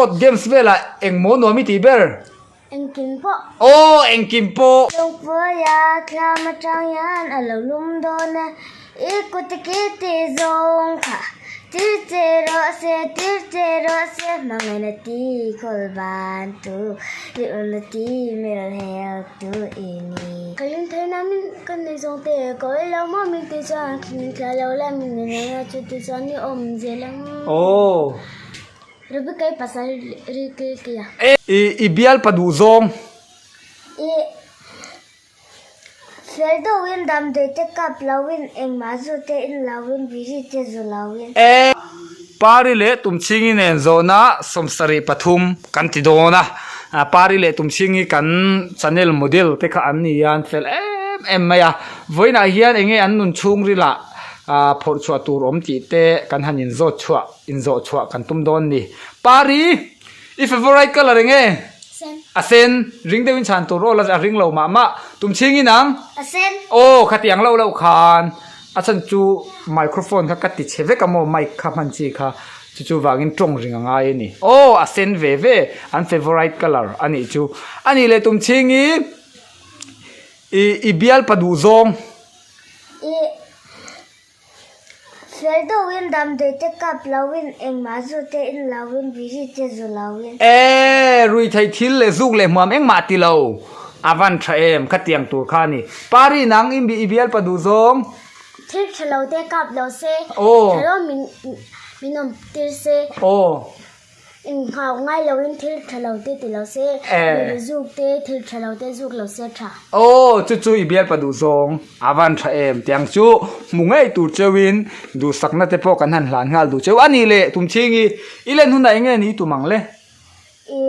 Sport games velah eng maw nuam i tih ber? Engkim pawh. Aw engkim pawh. Lungpuia thlam atang hian a lo lum dawn e, i kut ki ti zawng kha tir che rawh se, tir che rawh se, hmangaihna ti khawl ban tu, rinawmna ti mel hel tu i ni. Ka lung theihna min ka nei zawng te, ka awih lo maw min ti chuan, min tla lo la min ngen ang a, chuti chuan i awm zel ang. Aw. Rebecca i pasal ri kil kil a. I i bial pa duh zawng. I fel deuhin damdawi te kap loin engmah zu te in loin biri te zu loin. E Pari leh Tumchhingi nen zawhna 73 kan ti dawn a, Pari leh Tumchhingi kan channel model te kha an ni a, an fel em em mai a, vawiinah hian enge an nun chhungrilah phawrh chhuah tur awm tih te kan han inzawt chhuah. Inzawh chhuah kan tum dawn ni. Pari, i favourite colour eng nge? Sen. A sen. Ring deuhin chhan tur aw la a ring lo mah mah. Tum chhing in ang? A sen. Aw, khatiang loh loh khan a chhan chu microphone kha ka ti chhe vek a maw mic kha hman chi kha chu chu vangin tawng ring a ngai a ni. Aw, a sen ve ve an favourite colour a nih chu. A nih leh tum chhing i i bial pa duh zawng. I Fel deuhin damdawi te kap loin engmah zu te in loin biri te zu loin. E, ruithei thil leh zuk leh hmuam engmah ti lo. A van tha em, khatiang tur kha a ni. Pari nang i i bialpa duh zawng. Thil tha lo te kap lo se, tha lo min min awm tir se. Aw. Inghau ngai loin thil tha lo te ti lo se, biri zuk te thil tha lo te zuk lo se tha. Aw, chu chu i bialpa duh zawng a van tha em tiang chu hmu ngei tur cheuhin duhsakna te pawh kan han hlan nghal duh cheu a ni le Tumchhingi, i len hunah eng nge ni i tum ang le? I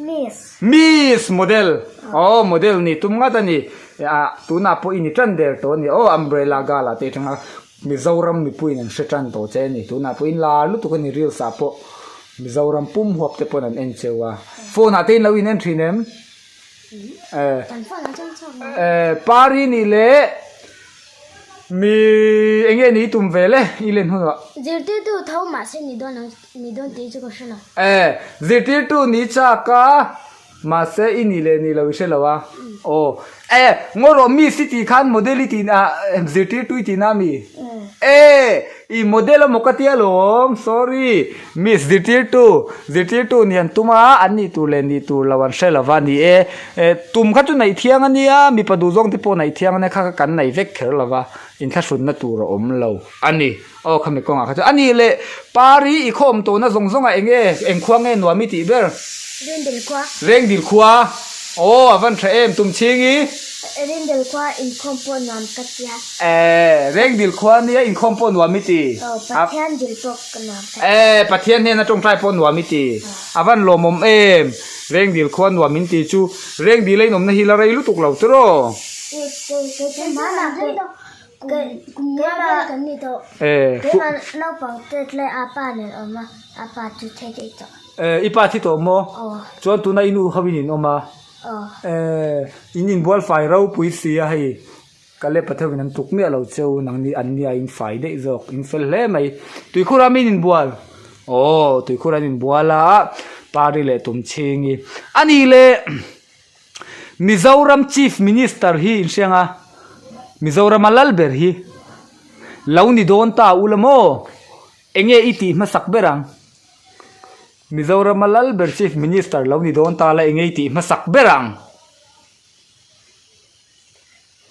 Miss. Miss model aw model ni tum ngat a ni ah tunah pawh i ni tan der tawh a ni aw umbrella girl ah te atanga Mizoram mipuiin an hre tan tawh che a ni tunah pawh in lar lutuk a ni reels ah pawh Mizoram pum huap te pawn an en cheu a phone ah te in lo in en thin em eh eh pari nih leh mi eng nge ni i tum vel e i len hunah. Zirtirtu tho mahse ni dawn ang. Ni dawn tih chu ka hre lo. E, zirtirtu ni chak a, mahse i ni leh ni lo i hre lo a. Aw, e, ngaw rawh miss i tih khan model i tih na, zirtirtu i tih na mi? E, i model a maw ka tia lawm, sorry, miss zirtirtu, zirtirtu ni an tum a, an nih tur leh nih tur lo an hre lo va, ni e, e, tum kha chu neih thiang a nia, mipa duh zawng te pawh neih thiang a nia, kha kha kan nei vek kher lo va, inthlahrunna tur a awm lo a ni. Aw khami kawngah kha chuan a nih leh Pari i khawm tawhna zawng zawngah eng nge eng khua nge nuam i tih ber? Rindil khua. Rengdil khua. Aw a van tha em Tumchhingi? Rindil khua inkhawm pawh nuam ka tia. Eh Rengdil khua nia inkhawm pawh nuam i ti. Aw Pathian dil pawh ka nuam ka ti. Eh Pathian hnena tawngtai pawh nuam i ti. A van lawmawm em Rengdil khua nuam in ti chu Rengdil a inawmna hi la rei lutuk lo tiraw? I pa thi tawh maw? Chuan tuna i nu ho in in awm a? In inbual fai ropui si a hei Caleb a theuhin an tuk miah lo cheu nangni an nia in fai daih zawk in fel hle mai. Tuikhur a min inbual? Aw tuikhur an inbual a Pari leh Tumchhingi a ni le. Mizoram Chief Minister hi in hriang a, Mizorama lal ber hi lo ni dawn ta ula maw? Enge i tih hmasak ber ang? Mizorama lal ber Chief Minister lo ni dawn ta la enge i tih hmasak ber ang?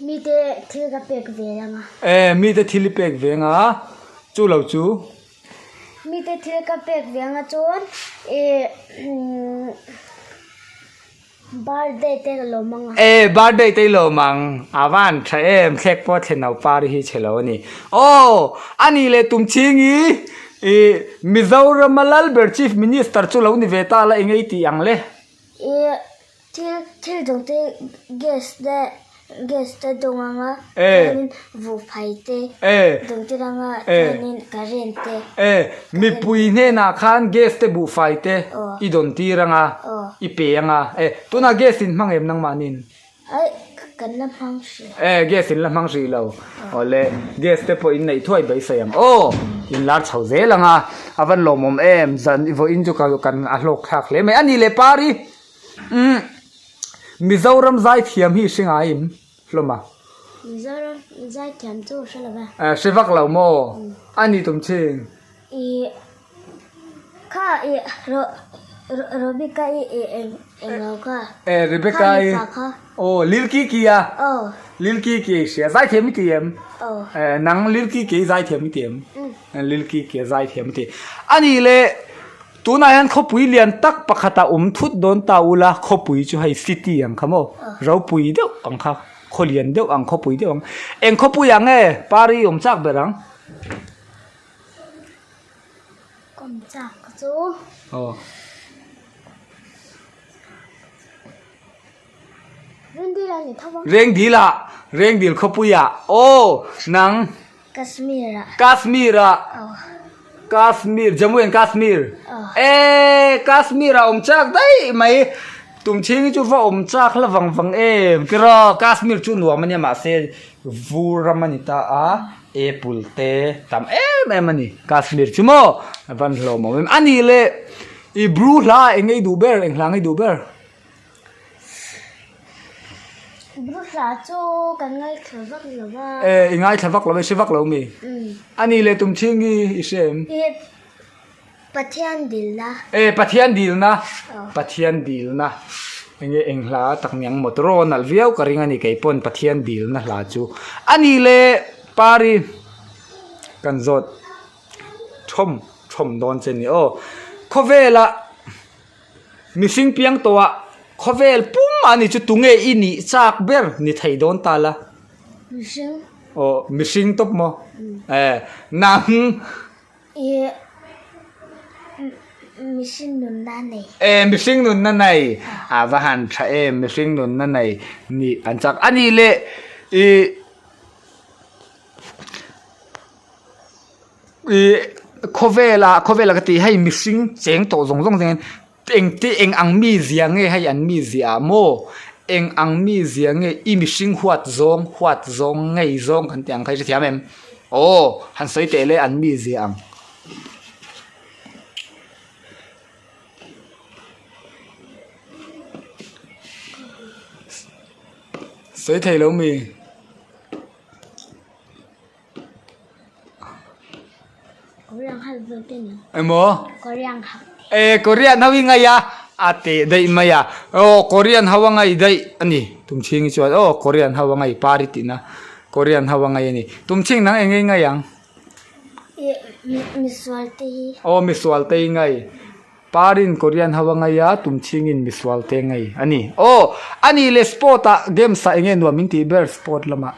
Mite thil ka pek ve ang a. E, mite thil i pek ve ang a, chu lo chu? Mite thil ka pek ve ang a chuan e birthday te ka lawm ang a. E, birthday te i lawm ang, a van tha em, thlek pawh thlen lo par hi chhe lo a ni. Aw, a nih leh tum chhing i, i Mizorama Lalber Chief Minister chu lo ni ve ta la eng ei tih ang le? E. Thil thil dawng te gas te gas te dawng ang a chuanin vuhphai te dawng tir ang a chuanin current te. E mipui hnenah khan gas te buhfai te i dawn tir ang a i pe ang a e tunah gas in hmang em nangmahnin? Ai. kan la hmang hrih. E gas in la hmang hrih lo. Awle gas te pawh in neih thuai beisei ang aw. In lar chho zel ang a. A van lawmawm em zan i vawiin chu ka kan a hlawk thlak hle mai. A ni leh Pari umm Mizoram zaithiam hi i hre ngai im hlawm a? Mizoram zaithiam chu hre lo ve. E hre vak lo maw? A ni tum ching. I Kha i Ro Rebecca i i eng eng lo kha. E Rebecca i. Kha mipa kha. Aw Lil Kiki a. Aw. Lil Kiki i hria zaithiam i ti em? Aw. E nang Lil Kiki i zaithiam i ti em? Lil Kiki a zaithiam i ti. Ani le tunah hian khawpui lian tak pakhat a awm thut dawn ta ula khawpui chu hei city ang kha maw ropui deuh ang kha khaw lian deuh ang khawpui deuh ang eng khawpui ang nge Pari i awm chak ber ang? Kawm chak chu. Aw. Rengdil a ni tho ang. Rengdil ah, Rengdil khawpui ah. Aw, nang. Kashmir ah. Kashmir ah. Aw. Kashmir, Jammu and Kashmir. Aw. E, Kashmir ah awm chak daih mai. Tumchhing hi chu va awm chak hla vang vang em. Tiraw, Kashmir chu nuam a nia mahse vur ram a ni ta a. Apple te tam em em a ni Kashmir chu maw a van hlawm awm em a ni le i bru hla eng ngei duh ber eng hla ngei duh ber. Bru hla chu kan ngaithla vak lo va. E i ngaithla vak lo i hre vak lo mi? A ni le tumchhing hi i hre em? Pathian dilna. E Pathian dilna Pathian dilna enge eng hla tak ni ang maw tawrh aw nalh viau ka ring a ni kei pawn Pathian dilna hla chu a ni le Pari kan zawt thawm thawm dawn che ni aw khawvela mihring piang tawhah khawvel pum a ni chu tunge i nih chak ber ni thei dawn ta la Mihring aw mihring tawp maw e nang. I mihring nunna nei. E mihring nunna nei. A va han tha em mihring nunna nei nih an chak. A nih leh i i khawvela khawvela ka tih hei mihring cheng tawh zawng zawng zengin engte eng ang mizia nge hei an mizia ah maw eng ang mizia nge i mihring huat zawng huat zawng ngei zawng kan tih ang kha i hrethiam em aw han sawi teh le an mizia ang. Sawi thei lo mi. Emaw? E Korean ho i ngaih a, a teh daih mai a. Aw Korean ho a ngaih daih a ni. Tumchhingi chuan aw Korean ho a ngaih pari tihna Korean ho a ngaih a ni. Tumchhing nang eng nge i ngaih ang? Misual te hi. Aw misual te i ngaih. Parin Korean ho a ngaih a, Tumchhingin misual te ngaih a ni. Aw a ni le sport ah games ah eng nge nuam in tih ber sport lamah?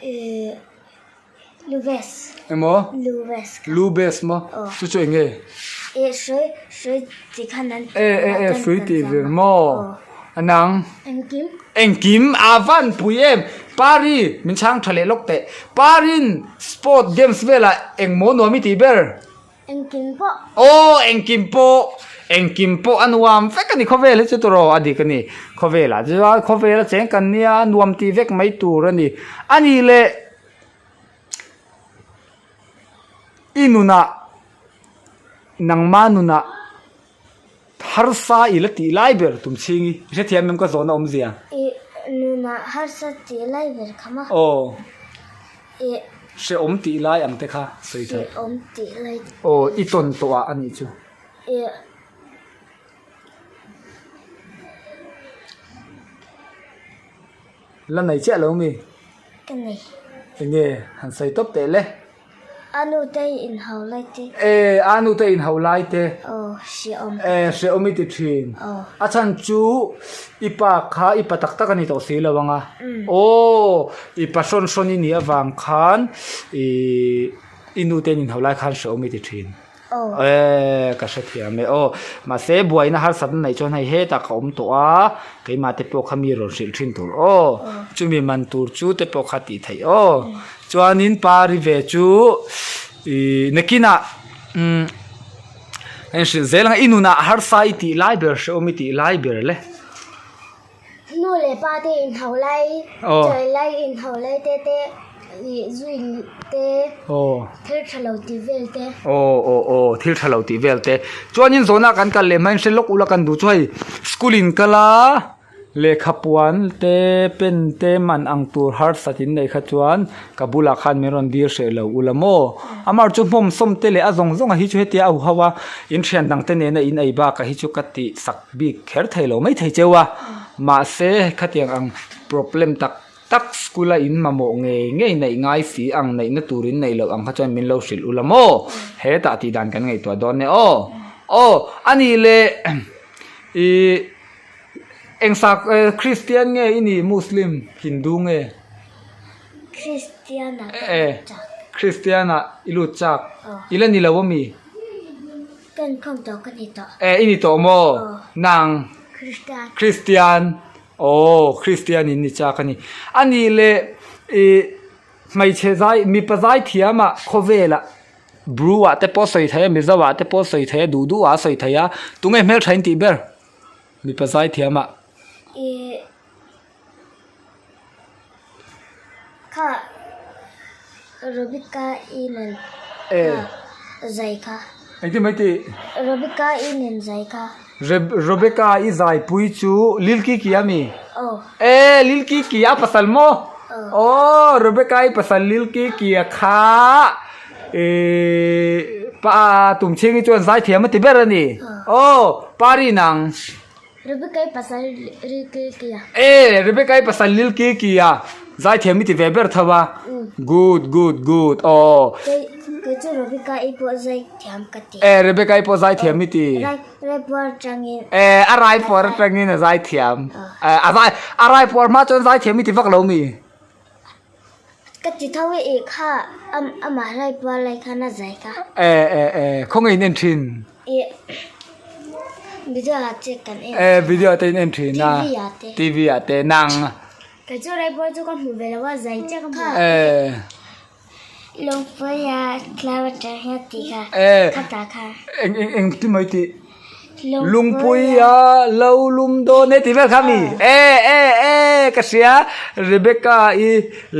Ih. Luves. Emaw? Luves. Luves maw? Chu chu eng nge? E hrui hrui tih khan an E e e hrui tih vir maw? A nang? Engkim. Engkim a van pui em? Pari min chhang tha leh lawk teh. Parin sport games velah engmaw nuam i tih ber? Engkim pawh. Aw engkim pawh, engkim pawh a nuam vek a ni khawvel hi chu tawrh a dik a ni. Khawvelah chuan khawvel a cheng kan nia nuam tih vek mai tur a ni. A nih leh i nunah nangma nunah harsa i la tih lai ber tum chhing i hrethiam em ka zawhna awmzia? I nunah harsa tih lai ber kha maw? Aw. I. Hrehawm tih lai ang te kha sawi theih. Hrehawm tih lai. Aw i tawn tawh ah a nih chu. I. La nei chiah lo mi? Ka nei. Enge han sawi tawp teh le. A nu te inhau lai te. E a nu te inhau lai te. Aw hrehawm. E hrehawm i ti thin. Aw. A chhan chu i pa kha i pa tak tak a ni tawh si lo ang a. Aw i pa hrawn hrawn i nih avang khan i i nu te inhau lai khan hrehawm i ti thin. Aw. E ka hrethiam e aw. Mahse buaina harsatna neih chuan hei hetah ka awm tawh a, keimah te pawh kha mi rawn hrilh thin tur aw. Chumi man tur chu te pawh kha tih theih aw. Chuanin pari ve chu ih nakinah umm. Kan inhrilh zel ang a, i nunah harsa i tih lai ber hrehawm i tih lai ber le. Nu leh pa te inhauh lai, chawi lai inhauh lai te te ih zui te, thil tha lo tih vel te. Aw aw aw thil tha lo tih vel te. Chuanin zawhna kan kal leh hmain hre lawk ula kan duh chu hei school in kal a lehkha puan te pen te man ang tur harsat in neih kha chuan ka bulah khan min rawn dir hreh lo ula maw. Amah chu hmawm sawm te leh a zawng zawng a hi chu hetia a huho a in thian dang te nena in ei bakah hi chu ka tih sak bik kher thei lo mai thei cheu a, mahse khatiang ang problem tak tak school a in mamawh ngei ngei neih ngai si ang neihna tur in neih loh ang kha chuan min lo hrilh ula maw? Hetah tih dan kan ngaihtuah dawn e aw. Aw anih leh ih engsa Christian nge i nih Muslim Hindu nge? Christian ah ka lut chak. Christian ah i lut chak. I la ni lo ami? Ka inkhawm tawh ka ni tawh. Eh i ni tawh maw? Nang? Christian. Christian. Aw Christian in ni chak a ni. A nih leh ih hmeichhe zai mipa zai thiam ah khawvel ah Bru ah te pawh sawi thei a Mizo ah te pawh sawi thei a duh duh ah a sawi thei a tunge hmeltha in tih ber mipa zai thiam ah? Ih Kha Rebecca i nen kha zai kha. Engtin mai tih? Rebecca i nen zai kha. Rebecca i zaipui chu Lil Kiki a mi? Aw. E Lil Kiki a pasal maw? Aw Rebecca i pasal Lil Kiki a kha e pa Tumchhingi chuan zaithiam a ti ber a ni. Aw Pari nang. Rebecca-i pasal Lil Kiki a. E, Rebecca-i pasal Lil Kiki a. Zaithiam i ti ve ber tho a. Good, good, good. Aw. Kei, kei chu Rebecca-i pawh zaithiam ka ti. E, Rebecca-i pawh zaithiam i ti. Rai, raipuar atangin. E, a raipuar atangin a zaithiam. E, a zai, a raipuar hma chuan zaithiam i ti vak lo mi? Ka ti tho i ih kha, amah raipuar lai khan a zai kha. E, e, e, khawngaih in en thin. Ih, video ah te kan en. E, video te in en thin a. TV ah te. TV ah te, nang. Kei chu raipuar chu ka hmu ve lo a, zai chiah ka hmu. E. Lungpuia flower ṭang hian tih kha. E. Khatah kha. Eng, eng, eng ti mai tih. Lungpuia lo lum dawn e tih vel kha mi? E e e ka hria Rebecca i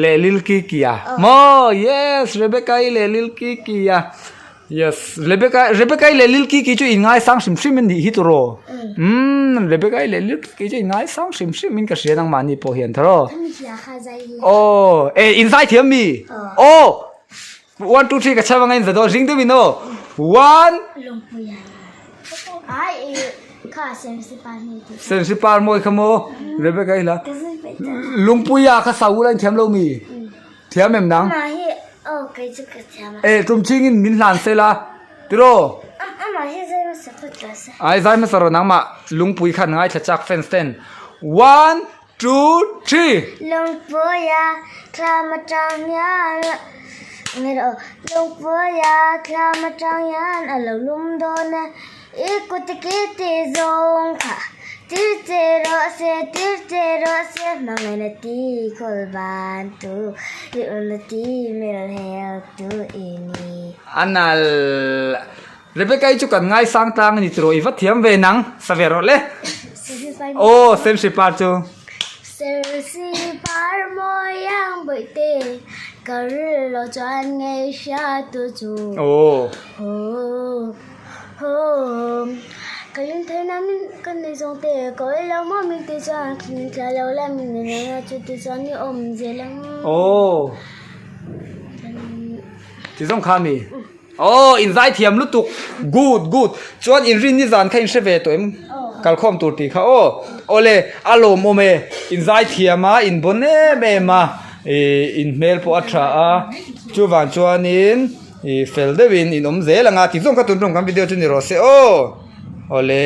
leh Lil Kiki a maw yes Rebecca i leh Lil Kiki a yes Rebecca Rebecca i leh Lil Kiki chu in ngaisang hrim hrim a nih hi tawh umm Rebecca i leh Lil Kiki chu in ngaisang hrim hrim in ka hria nangmahni pawh hian tawh aw e in zaithiam mi aw. One two three ka chham anga in za dawn ring deuh in aw one Sensi par mawi kha maw Rebecca hi la Lungpuia kha sa ula in thiam lo mi thiam em nang e tum ching in min hlan se la tiraw ai zai hmasa rawh nangmah lungpui khan ngaithla chak fans ten one Two, three. Lungpuia thlam atang hian nge aw Lungpuia thlam atang hian a lo lum dawn e I kut ki ti zawng kha tir che rawh se tir che rawh se hmangaihna ti khawl ban tu i unna ti mel hel tu i ni. A nal Rebecca-i chu kan ngaisang tlang a ni tiraw i va thiam ve nang sa ve rawh le. Aw Senhri par chu. Senhri par mawi ang bawihte ka ril lo chuan ngei hria tu chu. Aw. Aw aw ka lung thei na min ka nei zawng te ka awih lo maw min ti chuan min tla lo la min nei lo chu ti chuan i awm zel ang. Aw. Ti zawng kha mi. Aw in zai thiam lutuk good good chuan in rin nizan kha in hre ve tawh em kalkhawm tur tih kha aw awle a lawmawm e in zai thiam a in bawn em em a ih in hmel pawh a tha a chuvang chuanin ih fel deuhin in awm zel ang a tih zawng kha tun tum kan video chu ni rawh se aw awle.